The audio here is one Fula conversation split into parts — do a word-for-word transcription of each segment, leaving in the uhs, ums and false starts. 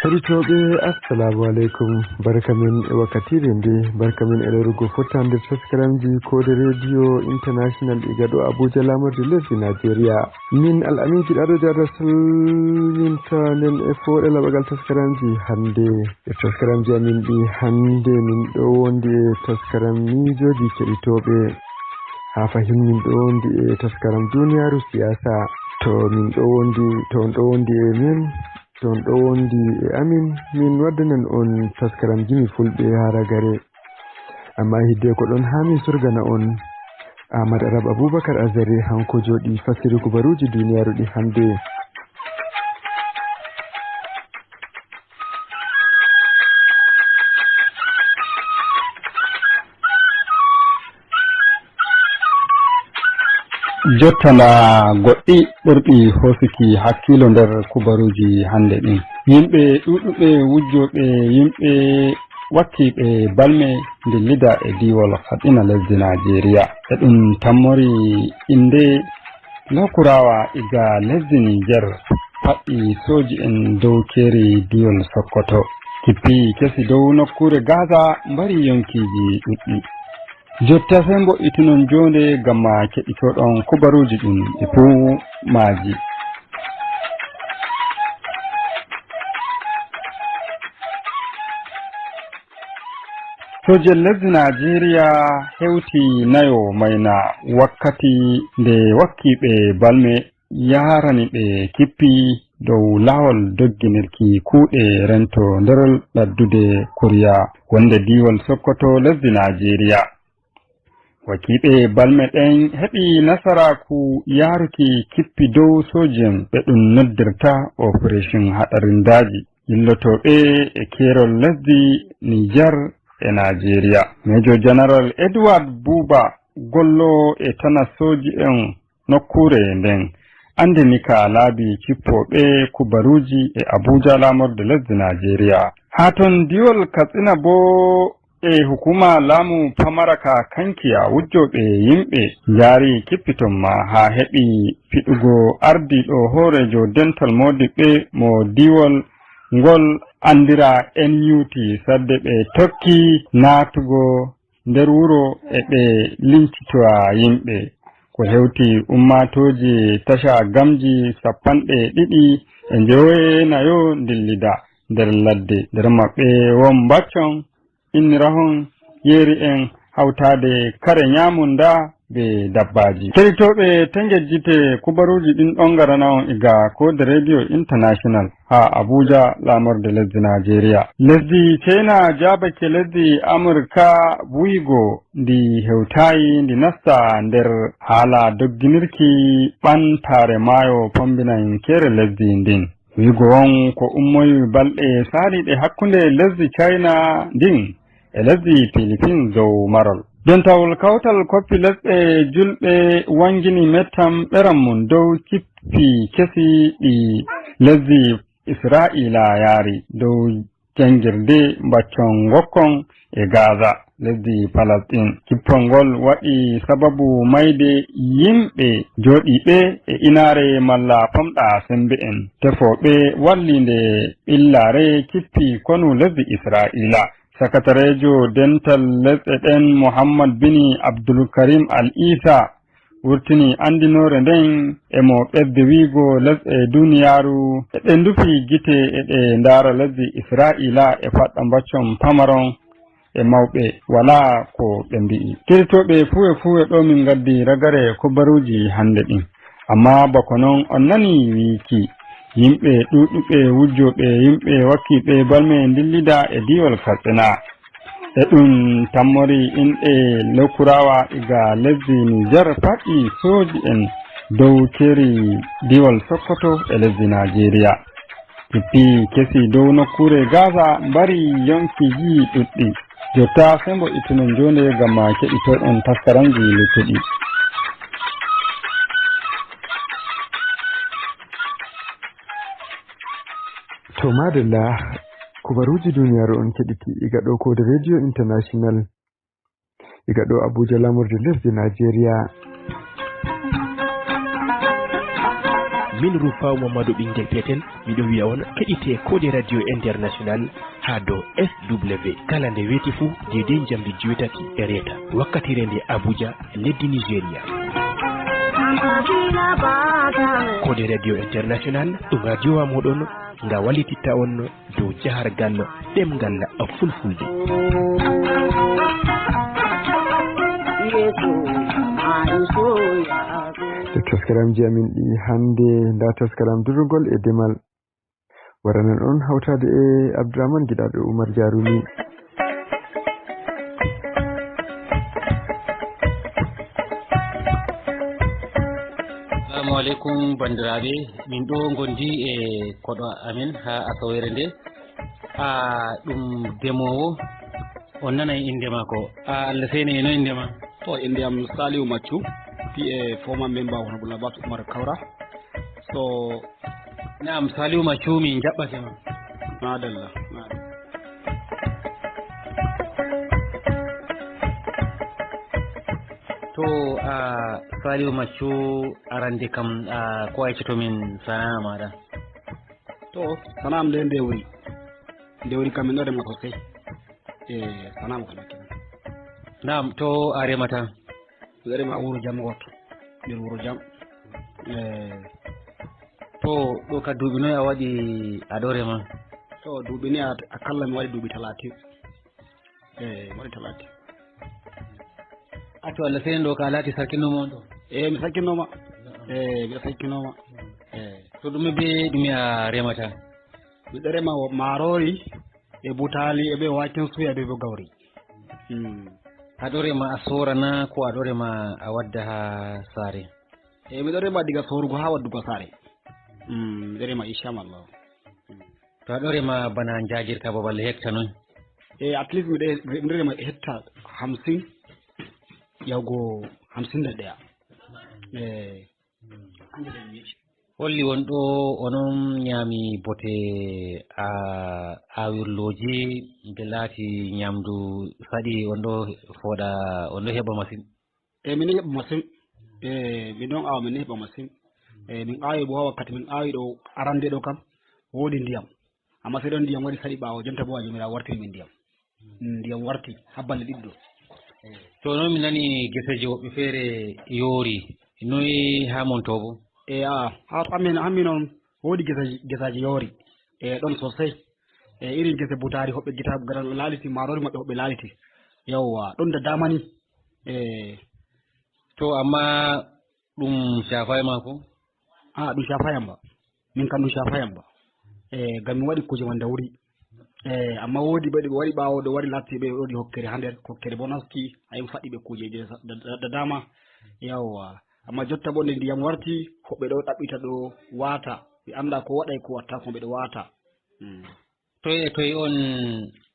Heɗotooɓe, assalamu aleykum. Barka men e wakkatiire nde, barka men e lorugol fottande taskaramji Koode Radio International iga ɗo Abuja, laamorde lesdi Najeriya. Min Al-Amin Giɗaɗo Jada salminta nden e fooɗe laɓagal taskaramji hannde. E taskaramji amin ɗi hannde, min ɗo wondi e taskaram miijooji keɗitooɓe. Haa fahin min ɗo wondi e taskaram duniyaaru siyaasa. To min ɗo wondi, to on ɗo wondi e min, to on ɗo wondi e amin, min waddanan on taskaram jimi fulɓe haa ragare. Amma hidde ko ɗon haa min surgana on. Ahmad Arab Abubakar Azare hanko jooɗi fassiri kubaruuji duniyaaru ɗi hannde. Jottana goɗɗi ɓurɗi hoosuki hakkiilo nder kubaruuji hannde ɗin. Yimɓe ɗuuɗuɓe wujjooɓe yimɓe wakkiiɓe balme ndillida e diiwol Katsina lesdi Najeriya. E ɗum tammori innde Lakurawa iga lesdi Niger paɗɗi sooji en dow keeri diiwol Sokoto. Kippi kesi dow nokkuure Gaza mbari yonkiiji ɗuɗɗi. Jotta sey mbo'itunon joonde ngam ma keɗitoɗon kubaruuji ɗin e fuu maaji. Sooje lesdi Najeriya hewti nayo mayna wakkati nde wakkiiɓe balme yaharani ɓe kippi dow laawol dogginirki kuuɗe rento nder laddude Kuriya wonde diiwol Sokoto lesdi Najeriya. Wakiiɓe balme ɗen heɓi nasaraaku yaaruki kippi dow sooji'en ɓe ɗum noddirta operation haɗarindaaji yillotooɓe e keerol lesdi Niger e Najeriya. Major General Edward Buba gollo e tana sooji'en nokkuure nden anndini ka laabi cippooɓe kubaruuji e Abuja laamorde lesdi Najeriya. Haa ton diiwol Katsina boo e hukuma laamu pamara ka Kankiya wujjooɓe yimɓe njaari kippiton ma haa heɓi fiɗugo ardiiɗo hooreejo dental moodiɓɓe mo diiwol ngol anndira N U T sadde ɓe tokki naatugo nder wuro e ɓe lincitowa yimɓe. Ko hewti ummaatooji tasha gamji sappanɗe ɗiɗi e njowenayo ndillida nder ladde. Nder maɓɓe won mbaccon, innirahon, yeeri'en, hawtaade kare nyaamunda be dabbaaji. Keɗitooɓe, tengejjite kubaruuji ɗin ɗon ngarana on iga Koode Radio International haa Abuja, laamorde lesdi Najeriya. Lesdi China jaabake lesdi Amurka wiigo ndi hewtaayi ndi nasta nder haala dogginirki ɓantaare maayo fombinankere lesdi ndin. Wiigo on ko ummoyi balɗe saaliiɗe hakkunde lesdi China ndin e lesdi Philippines dow marol. Dentawol kawtal koppi lesɗe julɓe wangini mettam ɓeram mum dow kippi kesi ɗi lesdi Isra'iila yaari dow jangirde mbaccon ngokkon e Gaza, lesdi Palestine. Kippol ngol waɗi sababu mayde yimɓe jooɗiiɓe e inaare malla famɗa sembe en. Tefooɓe walli nde ɓillaare kippi konu lesdi Isra'iila. Sakatareejo dental lesɗe ɗen Muhammad Bini Abdul Karim Al Isa wurtini anndinoore nden e mo ɓesde wiigo lesɗe duniyaaru e ɗe ndufi gite e ɗe ndaara lesdi Isra'iila e faɗɗa mbaccon pamaron e mawɓe walaa ko ɓe mbi'i. Keɗitooɓe fuu e fuu e ɗo min ngaddi ragare kubaruuji hannde ɗin. Amma bako non on nani wiiki yimɓe ɗuuɗuɓe wujjooɓe yimɓe wakkiiɓe balme ndillida e diiwal Katsina. E ɗum tammori inɗe Lakurawa iga lesdi Niger faɗɗi sooji en dow keeri diiwal Sokoto e lesdi Najeriya. Kippi kesi dow nokkuure Gaza mbari yonkiiji ɗuɗɗi. Jotta sey mbo'itunon joonde ngam ma keɗitoɗon taskaramji luttuɗi. To madalla, kubaruuji duniyaaru on keɗiti iga ɗo Koode Radio International. Iga ɗo Abuja, laamorde lesdi Najeriya. Min Rufaw Mamadou Ɓinngel Petel, miɗo wiya on keɗite Kode Radio International haa dow S W. Kala nde weeti fuu, deydey njamndi joweetati e reeta, wakkati reende Abuja, leddi Nigeria. Kode Radio International, ɗum radiowa mooɗon, nga wallititta on dow jahargal ɗemngal Fulfulde. E taskaramji amin ɗi hannde, nda taskaram durugol e demal. Waranan on hawtaade e Abdourahmane Giɗaɗo Oumar Diaroumi. Assalamu aleykum, banndiraaɓe. Min ɗo ngondi e koɗo amin haa asawere nde. A ɗum demoowo, on nanay innde maako. A, Allah seyne, no innde ma? To, innde am Saliou Maccu, P A former member Honorable Abbas Oumar Kawra. So, naam, Saliou Maccu, min njaɓɓake ma. Maadalla, maadalla. To, a, Saliou Maccu, arande kam, a, ko a yeccoto min sana'a maaɗa? To, sana'a am nde ndewri. Ndewri kam min ɗo rema sosai. E, sana'a am kam kenan. Naam, to a remata? Miɗo rema wuro jam gooto. Nder wuro jam. E. To, ɗo ka duuɓi noy a waɗi aɗo rema? To, duuɓi ni a, akalla mi waɗi duuɓi talatin. E, mi waɗi talatin. A to Allah seyni ɗo ka a laati sarkinoomo on ɗo? E, mi sarkinooma. E, mi sarkinooma. E. To ɗume be ɗume a remata? Miɗo rema wo-, maaroori e butaali e be waken suya be bo gawri. Mm. Aɗo rema a soora na ko aɗo rema a wadda haa saare? E, miɗo rema diga soorugo haa waddugo saare. Mm, miɗo rema, inchallah. To aɗo rema bana njaagirka babal hekta noy? E, at least miɗo, miɗo rema hekta hamsin yahugo hamsin da ɗaya. E. Holli on ɗo onon nyaami bote a, awirlooji, nde laati nyamdu saɗi, on ɗo fooɗa, on ɗo heɓa masin. E, min heɓa masin. E, min ɗon awa, min heɓa masin. E, min awi bo haa wakkati min awi ɗo arande ɗo kam, woodi ndiyam. Amma sey ɗon ndiyam waɗi saɗi ɓaawo, jonta bo a Joomiraawo wartiri min ndiyam. Mm, ndiyam warti haa balɗe ɗiɗi ɗo. To non mi nani geseeji woɓɓe feere yoori, noy haa mon to bo? E, a, haa amin, amin on woodi geseeji, gesaaji yoori. E, ɗon sosai. E, irin gese butaari hoɓɓe gita, gara laaliti, maaroori maɓɓe hoɓɓe laaliti. Yawwa, ɗon da dama ni. E. To, amma ɗum shafai ma ko? A, ɗum shafai am ba. Min kam ɗum shafai am ba. E, ngam mi waɗi kuuje man da wuri. E, amma woodi ɓe waɗi ɓaawo ɗo wari latti ɓe waɗi hokkere haa nder, hokkere bo nasti, a yi faɗɗi ɓe kuujeji da, da, da dama. Yawwa. Amma jotta bo nde ndiyam warti, hoɓɓe ɗo ɗaɓɓita ɗo waata. Ɓe annda ko waɗay ko watta ko ɓe ɗo waata. Mm. Toye e toye on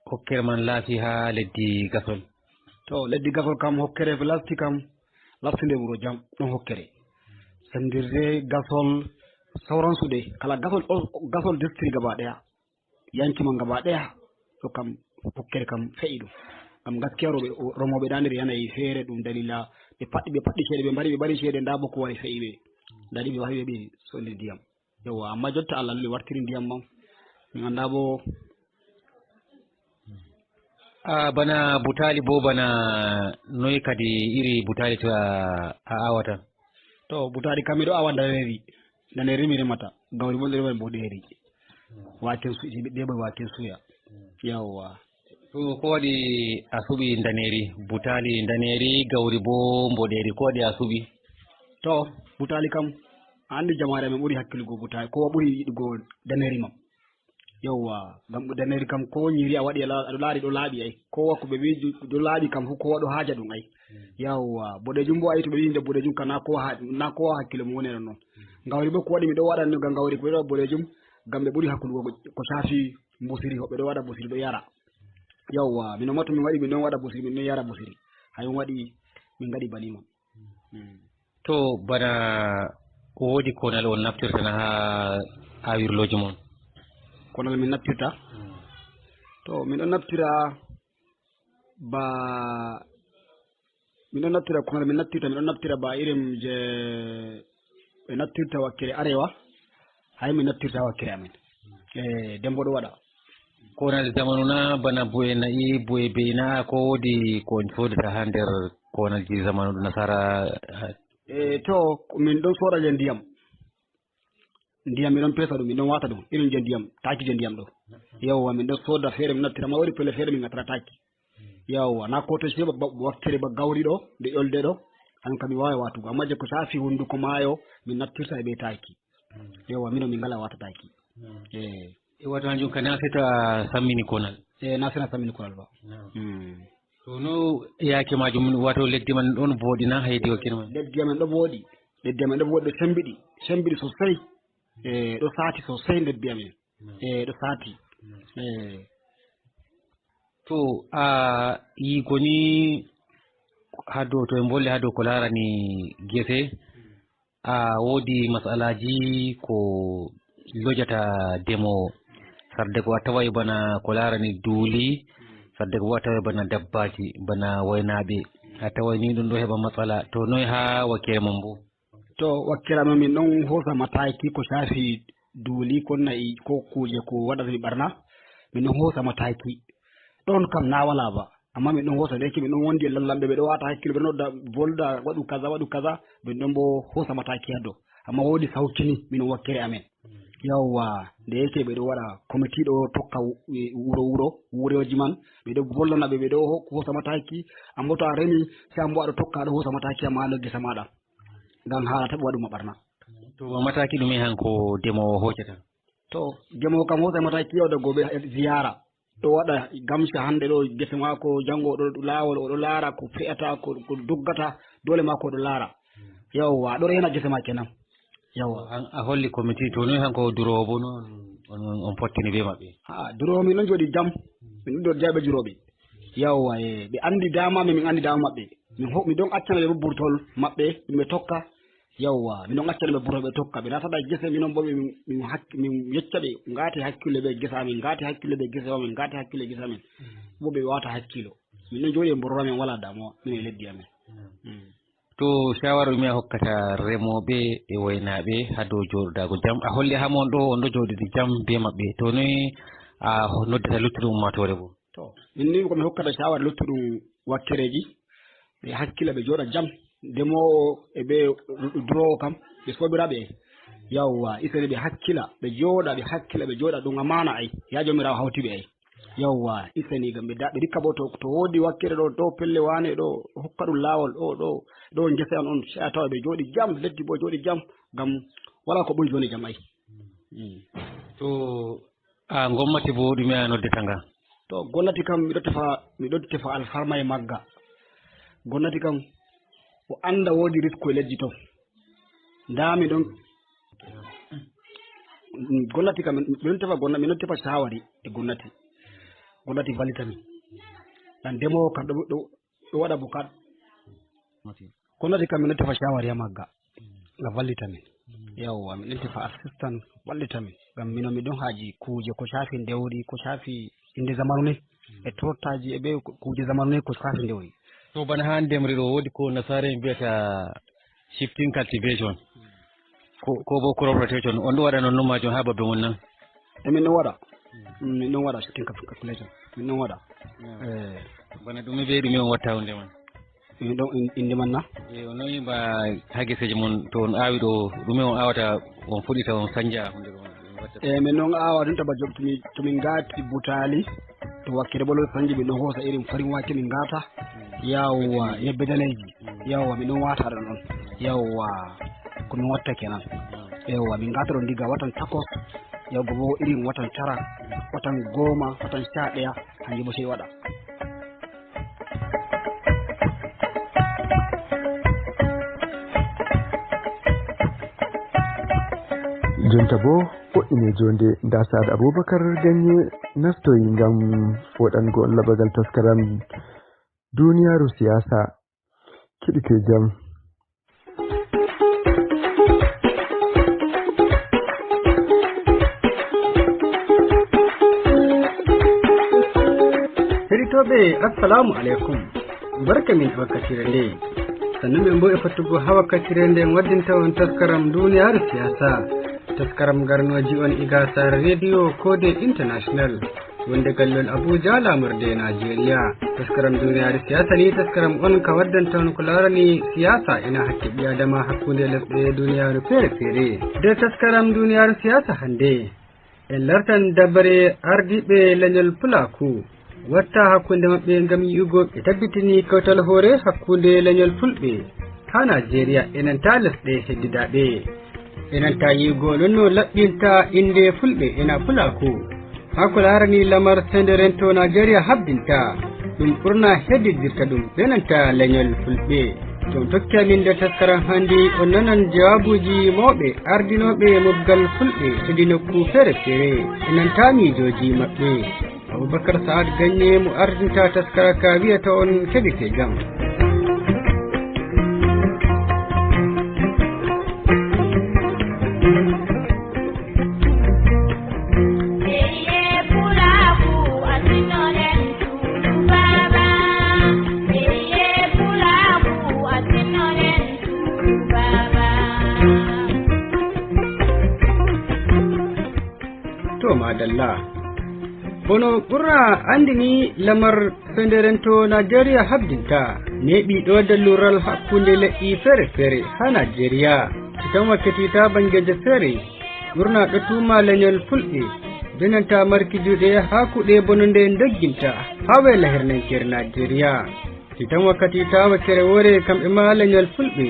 hokkere man laafi haa leddi Gasol? To, leddi Gasol kam hokkere ɓe lafti kam, laftude wuro jam, ɗon hokkere. Senndirde Gasol, sauransu dai. Kala Gasol, o, Gasol district gaba ɗaya, yanki man gaba ɗaya, ɗo kam hokkere kam fe'i ɗum. Ngam gaskiya rooɓe, o, romooɓe da nder yanayi feere, ɗum dalila ɓe paɗɗi, ɓe paɗɗi ceede, ɓe mbari, ɓe mbari ceede, nda bo ko wa'i fe'i ɓe. Nda ɗi ɓe wa'i ɓe, ɓe sonni ndiyam. Yawwa, amma jotta Allah luli wartiri ndiyam man. Min annda bo. A, bana butaali bo, bana noy kadi iri butaali to a, a awata? To, butaali kam miɗo awa ndaneeri. Ndaneeri mi remata. Gawri bo mi remata mboɗeeri. Waken su-, ɓe, ɓe waken suya. Yawwa. To ko waɗi a suɓi ndaneeri, butaali ndaneeri, gawri bo mboɗeeri, ko waɗi a suɓi? To, butaali kam, a anndi jamaare amin ɓuri hakkilugo butaali, kowa ɓuri yiɗugo ndaneeri man. Yawwa, ngam ndaneeri kam ko nyiiri a waɗi a la-, aɗo laari ɗo laaɓi ai. Kowa ko ɓe wi'i ju-, ɗo laaɓi kam fu kowa ɗo haaja ɗum ai. Yawwa, boɗeejum bo ai to ɓe wi'i nde boɗeejum kam na kowa ha-, na kowa hakkilo mum woni e non non. Gawri bo ko waɗi mi ɗo waɗa no ngam gawri ko ɓe ɗo waɗa boɗeejum, ngam ɓe ɓuri hakkilugo ko, ko shafi mbusiri, hoɓɓe ɗo waɗa mbusiri ɗo yara. Yawwa, mino ma to min waɗi, min ɗon waɗa busiri, min ɗon yara busiri. Hay on waɗi min ngaɗi banima. Mm. To bana ko woodi konal on naftirta na haa awirlooji mon? Konal min naftirta? Mm. To min ɗon naftira ba, min ɗon naftira konal min naftirta, min ɗon naftira ba irin je ɓe naftirta wakkere arewa. Ay, min nattirta wakkere amen. E, dembo ɗo waɗa. Konal zamanu na bana bu'e na'i, bu'e be'i na, ko woodi ko on soodata haa nder konalji zamanu ɗo nasara? E, to, min ɗon sooda je ndiyam. Ndiyam min ɗon pesa ɗum, min ɗon wata ɗum, irin je ndiyam, taki je ndiyam ɗo. Yawwa, min ɗon sooda feere, min nattira, ma wari pelle feere min ngattata taki. Yawwa, na ko to sai ba, ba, wakkere ba gawri ɗo, nde ƴolde ɗo, an kam mi waaway watugo. Amma je ko shafi hunduko maayo, min nattirta e be taki. Yawwa, mino min ngala wata taki. Eh. E wato hanjum ka na sai to a sammini konal. Eh, na sai na sammini konal ba. Mm. To no yaake majum, wato leddi man ɗon booɗi na haydi wakkere man? Leddi amen ɗo booɗi. Leddi amen ɗo booɗi, ɗo sembiɗi. Sembiɗi sosai. Eh, ɗo sati sosai leddi amen. Eh, ɗo sati. Eh. To a yigo ni haa dow, to en mbolli haa dow ko laarani gese, a woodi masalaji ko lojata demoowo. Sarde ko a taway bana ko laarani duuli, sarde ko bo a taway bana dabbaaji, bana waynaaɓe. A taway ni ɗum ɗo heɓa matsala. To noy haa wakkere mon bo? To wakkere amin min ɗon hoosa mataaki ko shaafi duuli, ko na'i, ko kuuje ko waɗata mi ɓarna. Min ɗon hoosa mataaki. Ɗon kam na wala ba. Amma min ɗon hoosa, da yake min ɗon wondi e lallamɓe, ɓe ɗo wata hakkilo, ɓe ɗon nodda, volda, waɗu kaza, waɗu kaza. Min ɗon bo hoosa mataaki haa dow. Amma woodi sauki ni, min ɗon wakkere amin. Yawwa, da yake ɓe ɗo waɗa komiti ɗo tokka wu-, wuro wuro, wureji man. Ɓe ɗo vollana ɓe, ɓe ɗo ho-, hoosa mataaki. Amma to a remi, sai ambo a ɗo tokka, a ɗo hoosa mataaki amma haa nder gesa maaɗa. Ngam hala ta ɓe waɗu ma ɓarna. To ba mataaki ɗume hanko demoowo hoocata? To, demoowo kam hoosa mataaki yahugo be ziyara. Ɗo waɗa gamsa hande ɗo gese maako, jango o ɗo laawol, o ɗo laara ko fe'ata, ko, ko doggata, dole maako o ɗo laara. Yawwa, ɗo rena gese ma kenan. Yawwa. An a holli komiti, to noy hanko duroowo bo no on, on, on pottini be maɓɓe? Ha, duroowo min ɗon jooɗi jam. Min ɗon jooɗi jam be jurooɓe. Yawwa, eh, ɓe andi dama min, min andi dama maɓɓe. Min ho-, mi ɗon accana ɓe bo burtol maɓɓe, ɗum ɓe tokka. Yawwa, min ɗon accana ɓe burtol ɓe tokka. Ɓe nasata gese, min on bo min, min hak-, min yecca ɓe, ngaati hakkille be gese amin, ngaati hakkille be gese amin, ngaati hakkille be gese amin. Bo ɓe wata hakkilo. Min ɗon jooɗi e mbororo amin, wala damuwa, min e leddi amin. Mm. To shawara ɗume a hokkata remooɓe e waynaaɓe haa dow jooɗodaago jam? A holli haa mon ɗo, on ɗo jooɗidi jam be maɓɓe. To noy a ho-, noddata luttuɗum ummaatoore bo? To, min ni ko mi hokkata shawara luttuɗum wakkereji, ɓe hakkila, ɓe jooɗa jam. Demoowo e ɓe duroowo kam, ɓe soobiraaɓe. Yawwa, isani ɓe hakkila, ɓe jooɗa, ɓe hakkila, ɓe jooɗa, ɗum amaana ai. Ya Joomiraawo hawti ɓe ai. Yawwa, isani ngam ɓe da-, ɓe rikka bo to, to woodi wakkere ɗo, ɗo pelle wane ɗo, hokka ɗum laawol ɗo, ɗo, ɗo ngese an on, sai a tawa ɓe jooɗi jam, leddi bo jooɗi jam, ngam wala ko ɓuri jooɗi jam ai. Mm. To a gomnati bo ɗume a noddata nga? To gomnati kam miɗo tefa, miɗo tefa alfarma e magga. Gomnati kam o anda woodi risku e leddi to. Nda mi ɗon, gomnati kam, mi ɗon tefa gomna-, mi ɗon tefa shawari e gomnati. Gomnati vallita min. Ngam demoowo kam ɗo, ɗo, ɗo waɗa bukat. Gomnati kam mi ɗon tefa shawari ha magga. Nga vallita min. Yawwa, mi ɗon tefa assistant vallita min. Ngam mino mi ɗon haaji kuuje ko shafi ndewri, ko shafi inde zamanu ni. E trottaji e be ku-, kuuje zamanu ni ko shafi ndewri. To bana ha ndemri ɗo woodi ko nasara en mbiyata shifting cultivation, ko, ko bo crop rotation, on ɗo waɗa non non majum ha babbe mon nan? E min ɗon waɗa. Mm, min ɗon waɗa shifting cultivation. Min ɗon waɗa. Eh. Bana ɗume be ɗume on watta hunde man? Min ɗon in-, inde man na? E, on ɗon yiɓa ha geseji mon, to on awi ɗo, ɗume on awata, on fuɗita, on sanja hunde ɗo, on watta? E, min ɗon awa ɗum taba jom, to min, to min ngati butali, to wakkere bolo sanji, min ɗon hosa irin farin wake min ngata. Yawwa, nyebbe daneji. Yawwa, min ɗon wata ɗon ɗon. Yawwa, ko min watta kenan. Yawwa, min ngata ɗon diga watan takwas, yawgo bo irin watan tara, watan goma, watan sha ɗaya, hanji bo sai waɗa. Jonta bo, woɗɗine jonde, nda Saad Abubakar Ganye nastoyi ngam foɗango on laɓagal taskaram Duniyaaru Siyaasa. Keɗite jam. Heɗitooɓe, assalamu aleykum. Barka min e wakkatire nde. Sannu men bo e fottugo ha wakkatire nde en waddinta on taskaram Duniyaaru Siyaasa. Taskaram garnooji on iga Sar Radio Code International. Wonde gallol Abuja, lamorde Najeriya. Taskaram duniyaaru siyasa ni taskaram on ka waddanta on ko laarani siyasa ena hakke ɓi adama hakkunde lesɗe duniyaaru feere-feere. Nder taskaram duniyaaru siyasa hannde, en lartan dabare ardiiɓe leñol Pulaaku watta hakkunde maɓɓe ngam yi'ugo ɓe tabbitini kawtal hoore hakkunde leñol Fulɓe haa Najeriya e nanta lesɗe heddidaaɓe. E nanta yi'ugo non no laɓɓinta innde Fulɓe ena Pulaaku. Haa ko laarani lamar sende rento Najeriya habdinta, ɗum ɓurna heddidirta ɗum ɓe nanta leñol Fulɓe. To on tokki amin nder taskaram hannde, on nanan jawaabuuji mawɓe ardinooɓe mobgal Fulɓe hedi nokku feere-feere e nanta miijooji maɓɓe. Abubakar Sa'ad Ganye mo ardinta taskara ka wi'ata on keɓite jam. To, madalla. Bono ɓurna anndini lamar fenderento Najeriya habdinta, neeɓi ɗo dallural hakkunde leƴƴi feere-feere haa Najeriya. Si tan wakkati ta banngeeje feere, ɓurna ɗo tuuma leñol Fulɓe, benanta marki juuɗe haa kuuɗe bononde ndogginta haa wela hirnankere Najeriya. Si tan wakkati ta wakkere woore kamɓe ma leñol Fulɓe,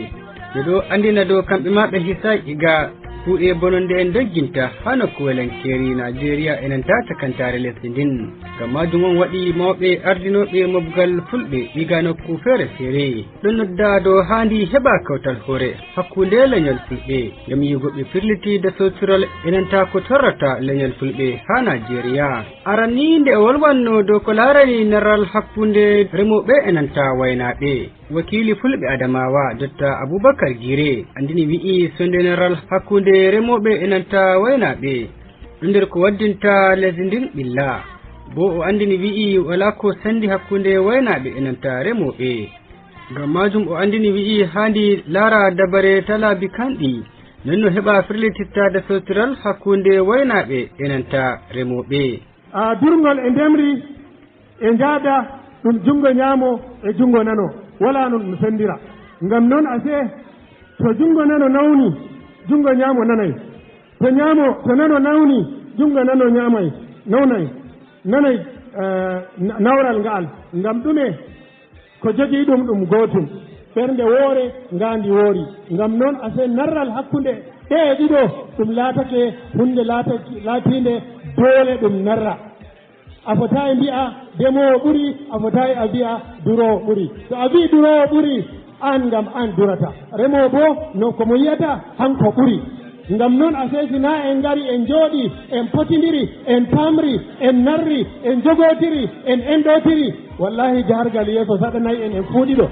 ɓe ɗo anndina dow kamɓe ma ɓe hisaay iga kuuɗe bononde en dogginta haa nokkuwel en keeri Najeriya e nanta cakantaare lesdi ndin. Ngam maajum on waɗi mawɓe ardinooɓe mobgal Fulɓe iga nokku feere-feere ɗon nodda dow haandi heɓa kawtal hoore hakkunde leñol Fulɓe ngam yi'ugo ɓe firliti dasootiral e nanta ko torrata leñol Fulɓe haa Najeriya. Aran ni nde o wolwanno dow ko laarani narral hakkunde remooɓe e nanta waynaaɓe, wakiili Fulɓe Adamawa, Dotta Abubakar Gire, anndini wi'i sonde narral hakkunde remooɓe e nanta waynaaɓe ɗo nder ko waddinta lesdi ndin ɓilla. Bo o anndini wi'i walaa ko senndi hakkunde waynaaɓe e nanta remooɓe. Ngam maajum o anndini wi'i haandi laara dabare ta laabi kanɗi, non no heɓa firlititta dasootiral hakkunde waynaaɓe e nanta remooɓe. A durngol e ndemri e njaada ɗum junngo ñaamo e junngo nano, walaa no ɗum senndira. Ngam non asee, to junngo nano nawni, junngo ñaamo nanay. To ñaamo, to nano nawni, junngo nano ñaamay, nawnay, nanay, eh, na-, nawral nga'al. Ngam ɗume? Ko jogii ɗum, ɗum gootum. Ɓernde woore, ngaandi woori. Ngam non asee narral hakkunde ɗe'e ɗiɗo, ɗum laatake huunde laata-, laatiinde doole ɗum narra. A fotaay mbi'a demoowo ɓuri, a fotaay a mbi'a duroowo ɓuri. To a mbi'i duroowo ɓuri, aan ngam aan durata. Remoowo boo, no ko mo yi'ata, hanko ɓuri. Ngam non asee si naa en ngari en njooɗi, en potindiri, en paamri, en narri, en jogootiri, en enɗootiri, wallaahi jahargal yeeso saɗanay en, en fuu ɗiɗo.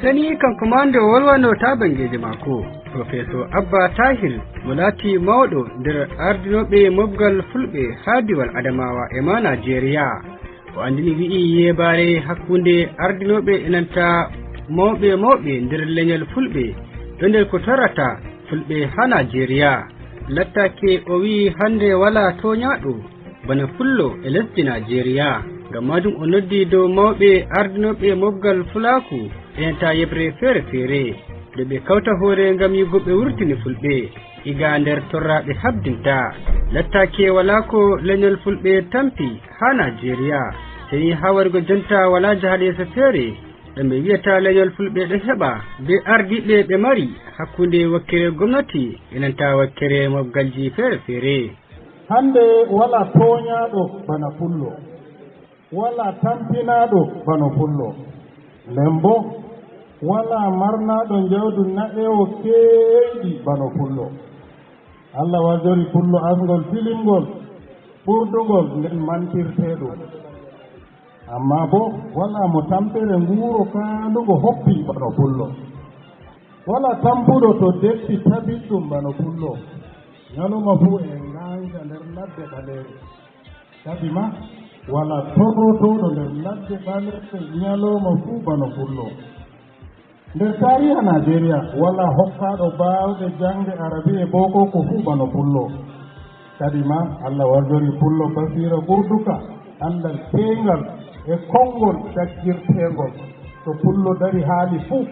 Seni kanko ma nde o wolwano ta banngeejo maako, Professor Abba Tahir, mo laati mawɗo nder ardinooɓe mobgal Fulɓe haa diwal Adamawa e ma Najeriya. O anndini wi'i yeebaare hakkunde ardinooɓe e nanta mawɓe mawɓe nder leñol Fulɓe ɗo nder ko torrata Fulɓe haa Najeriya. Lattaake o wi'i hannde walaa tooñaaɗo bana Pullo e lesdi Najeriya. Ngam maajum o noddi dow mawɓe ardinooɓe mobgal Fulaaku e nanta yeɓre feere-feere, nde ɓe kawta hoore ngam yi'ugo ɓe wurtini Fulɓe iga nder torraaɓe habdinta. Lattaake walaa ko leñol Fulɓe tampi haa Najeriya, seni haa wargo jonta walaa jahaleeso feere ɗo ɓe wi'ata leñol Fulɓe ɗo heɓa bee ardiiɓe ɓe mari hakkunde wakkere gomnati e nanta wakkere mobgalji feere-feere. Hannde walaa tooñaaɗo bana Pullo, walaa tampinaaɗo bana Pullo, nden boo walaa marnaaɗo jawdi naɗeewo keewɗi bana Pullo. Allah wajori Pullo asngol tilimngol, ɓurdungol nden mantirteeɗum. Ammaa boo, walaa mo tampere nguuro kaandugo hoppi bano Pullo. Walaa tampuɗo to detti tabiɗɗum bano Pullo. Nyaloma fuu e ngaanca nder ladde ɓaleere. Kadi ma, walaa torrotooɗo nder ladde ɓaleere nyaloma fuu bano Pullo. Nder taariha Najeriya, walaa hokkaaɗo baawɗe jaŋde Arabi e Booko ko fuu bano Pullo. Kadi ma, Allah warjori Pullo basiira ɓurduka, anndal peeŋgal e konngol daggirteeŋgol. To Pullo dari haali fuu,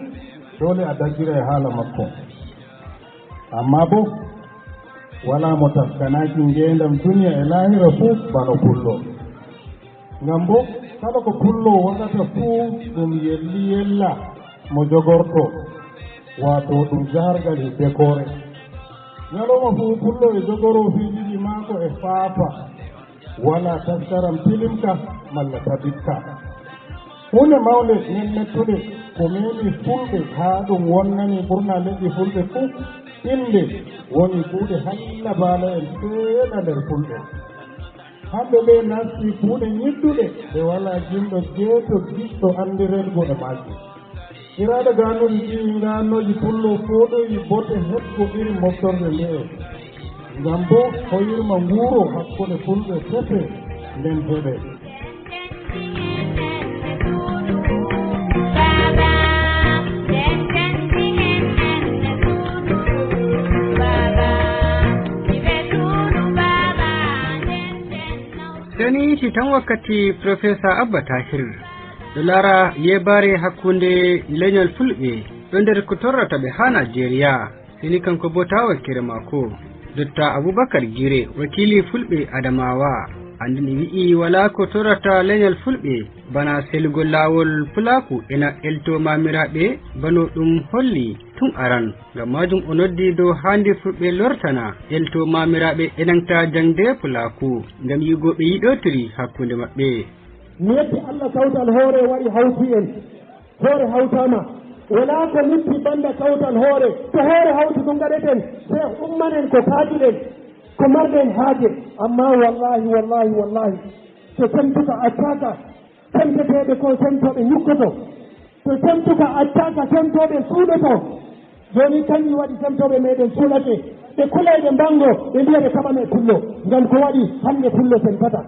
doole a daggira e haala makko. Ammaa boo, walaa mo taskanaaki ngeendam duniya e laahira fuu bano Pullo. Ngam boo, kala ko Pullo waɗata fuu ɗum yelli yella mo jogorto, waato ɗum jahargal hiddekoore. Nyalooma fuu Pullo e jogoroo fiijiiji maako e faafa, walaa taskaram tilimka malla tabittka. Huunde mawnde nden mettude ko memi Fulɓe haa ɗum wonnani ɓurna leƴƴi Fulɓe fuu, innde woni kuuɗe halla baala'en seeɗa nder Fulɓe. Hamɓe ɓe nasti kuuɗe nyidduɗe ɗe walaa jimɗo geeto giɗɗo anndirelgo e maajum. Iraada gaanooji ɗi ngaannooji Pullo fooɗoyi bote heɓgo iri moftorde nde'e. Ngam boo hoyirma nguuro hakkunde Fulɓe tete nden heɓe. Seni si tan wakkati Professeur Abba Tahir ɗo laara yeebaare hakkunde leñol Fulɓe ɗo nder ko torrata ɓe haa Najeriya. Seni kanko boo taa wakkere maako. Dotta Abubakar Gire, wakiili Fulɓe Adamawa, anndini wi'i walaa ko torrata leñol Fulɓe bana selugol laawol Pulaaku ena elto maamiraaɓe bano ɗum holli tun aran. Ngam maajum o noddi dow haandi Fulɓe lortana elto maamiraaɓe e nanta jaŋde Pulaaku ngam yi'ugo ɓe yiɗootiri hakkunde maɓɓe. Mi yetti Allah kawtal hoore wari hawti en. Hoore hawtaama. Walaa ko lutti banda kawtal hoore. To hoore hawti ko ngaɗeten, sey ummanen ko kaajuɗen, ko marɗen haaje. Ammaa wallaahi, wallaahi, wallaahi, to semtuka accaaka, semteteeɓe ko semtooɓe nyukkoto. To semtuka accaaka, semtooɓe suuɗoto. Jooni kanji waɗi semtooɓe meɗen suuɗake. Ɓe kulay ɓe mbango, ɓe mbiya ɓe kaɓano e Pullo. Ngam ko waɗi hannde Pullo sentata.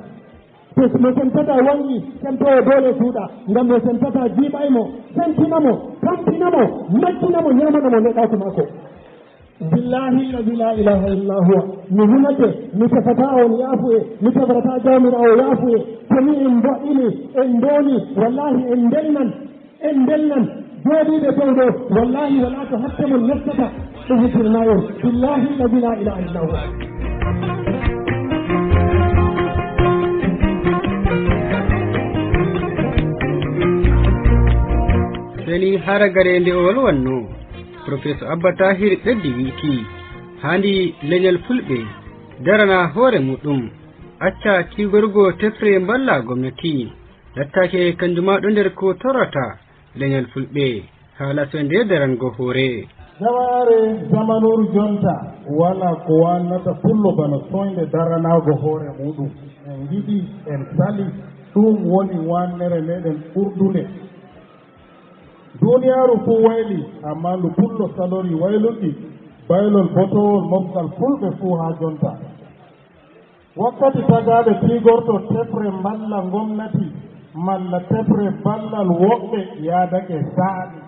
To mo sentata wangi, sentoowo doole suuɗa. Ngam mo sentata jiiɓay mo, sentina mo, tampina mo, majjina mo, nyaamana mo neɗɗaaku maako. Billahi alladhi la ilaha illa huwa. Mi hunake, mi tefataa on yaafuye, mi tefrataa Jawmiraawo yaafuye. To mi en mbo'ini, en ndooni, wallahi en ndelnan, en ndelnan. Jooɗiiɓe dow ɗo, wallahi walaa to hatte mon nastata. Ɗum hejjirnaa on. Billahi alladhi la ilaha illa huwa. Seni hara gare nde o wolwanno, Professeur Abba Tahir ɓeddi wiiki, haandi leñol Fulɓe darana hoore muɗum, acca tiigorgo tefre mballa gomnati, lattaake kanjum ma ɗo nder ko torrata leñol Fulɓe, haala soynde darango hoore. Jama'aare zamanuuru jonta, walaa ko waannata Pullo bana soynde daranaago hoore muɗum. En ngiɗi, en sali, ɗum woni waannere meɗen ɓurdunde. Duniyaaru fuu wayli, ammaa ndu Pullo salori wayluki, baylol botowol mofgal Fulɓe fuu haa jonta. Wakkati tagaaɓe tiigorto tefre mballa ngomnati malla tefre ballal woɓɓe yaadake saali.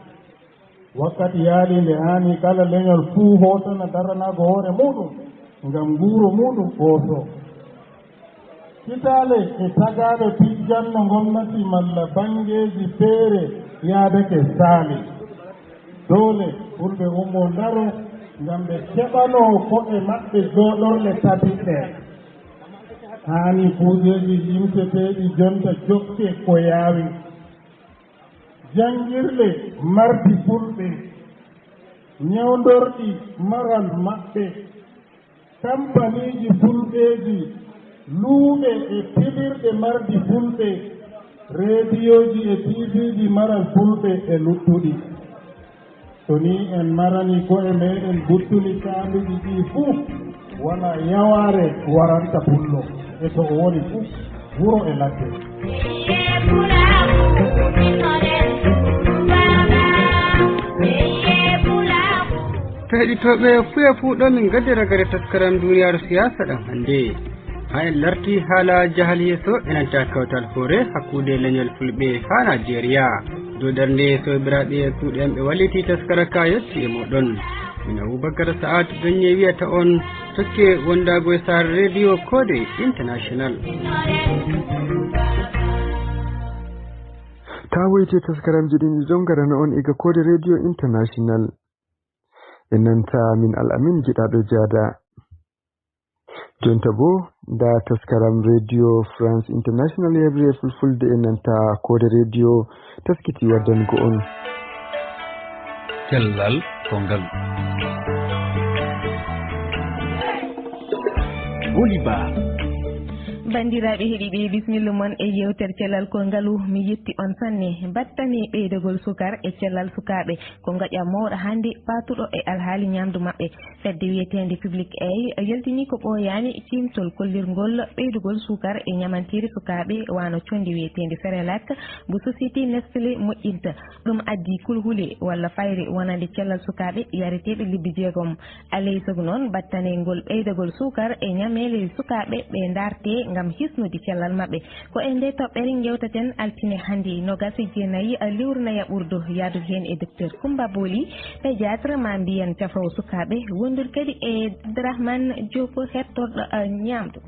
Wakkati yaali nde haani kala leñol fuu hootana daranaago hoore muuɗum ngam nguuro muuɗum ɓooso. Kitaale e tagaaɓe pijjanno ngomnati malla banngeeji feere yaadake saali. Doole Fulɓe ummo ndaro ngam ɓe keɓanoo ko'e maɓɓe jooɗorle tabitɗe. Haani kuujeeji limteteeɗi jonta jokke ko yaawi. Janngirle mardi Fulɓe, ñawndorɗi maral maɓɓe, kampaniiji Fulɓeeji, luuɓe e pilirɗe mardi Fulɓe, reediyooji e tiiviiji maral Fulɓe e luttuɗi. To nii en marani ko'e meeɗen buttuli kaanduɗi ɗii fuu, walaa yawaare waranta Pullo, e to o woni fuu, wuro e ladde. To heɗitooɓe fuu e fuu ɗo min ngaddira gare taskaram duniyaaru siyaasa ɗam hannde. En larti haala jahal yeeso enanta kawtal hoore hakkunde leñol fulɓe haa Najeriya. Dow darnde soobiraaɓe kuuɗe am ɓe walliti taskara ka yotti e moɗon. Min Abubakar Sa'ad Ganye wiyata on tokke wondaago e Saar Radio Kode International. Taa woyte taskaramji ɗin ɗi ɗon garana on iga Kode Radio International. E nanta min Al Amin Giɗaɗo Jaada. Jonta bo nda taskaram Radio France International yebre e fulfulde e nanta Kode Radio taskiti waddango on. Cellal ko ngal. Boli ba. Bandiraɓe heɗiɓe, bismillah mon e yewtere cellal ko ngalu. Mi yetti on sanne. Battane ɓeydagol sukar e cellal sukaaɓe ko ngaƴa mawɗo hannde paatuɗo e alhaali ñamdu maɓɓe. Fedde wiyeteende Public Aid yaltini ko ɓooyaani ciimtol kollirngol ɓeydugol suukar e ñamanteeri sukaaɓe, wano conndi wiyeteende Cerelac mbo société Nestlé moƴƴinta. Ɗum addi kulhuli walla fayre wonande cellal sukaaɓe yareteeɓe lebbi jeegom. Aley sago noon, battanengol ɓeydagol suukar e ñameele sukaaɓe ɓe ndaarte ngam hisnude cellal maɓɓe. Ko e nde toɓɓere ngewtaten altine hannde, noogaas e jeenayi lewru nayaɓurdu, yahdude heen e Docteur Coumba Boly, pédiatre, ma mbiyen cafroowo sukaaɓe, wondude kadi e Abdourahmane Diop, hertorɗo, eh, ñaamdu.